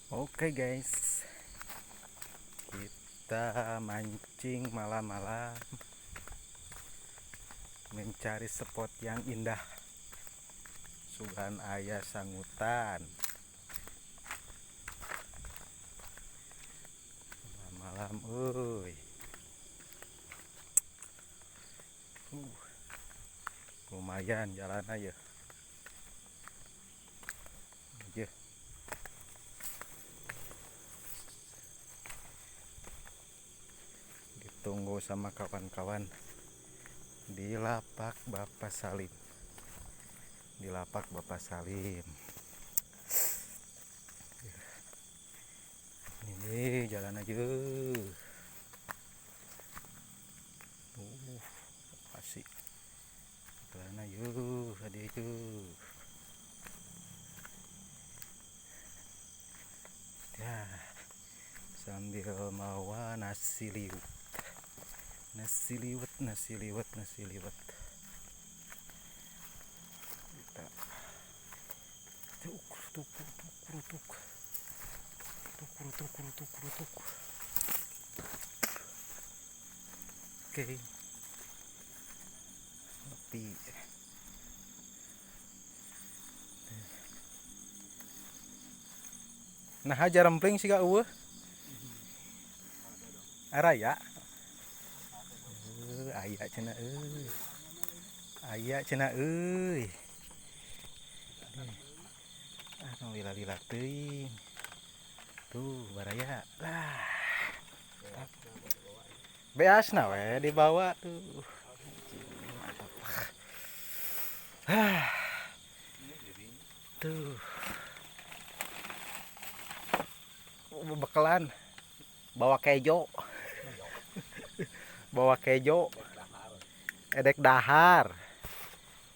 Oke guys, kita mancing malam-malam, mencari spot yang indah. Sugan aya sangutan. Malam-malam, euy. Lumayan jalan aja. Ya. Ditunggu sama kawan-kawan di lapak Bapak Salim. Di lapak Bapak Salim. Ini jalan aja. Asik. Jalan aja, ada itu. Ya, sambil mawa nasi liwet. Nasi liwet, nasi liwet, nasi liwet. Kita tuk tuk tuk tuk tuk tuk tuk tuk tuk. Oke. Ngopi. Nah, aja rempling sih gak eueuh. Araya. Aya cenah euy. Aya cenah euy. Ah, nu lila-lila teuing. Tuh, baraya. Lah. Beasna we dibawa tuh. Mantap. Ah. Tuh. Bekalan bawa kejo. Bawa kejo. Edek dahar.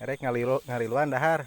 Edek ngaliluan dahar.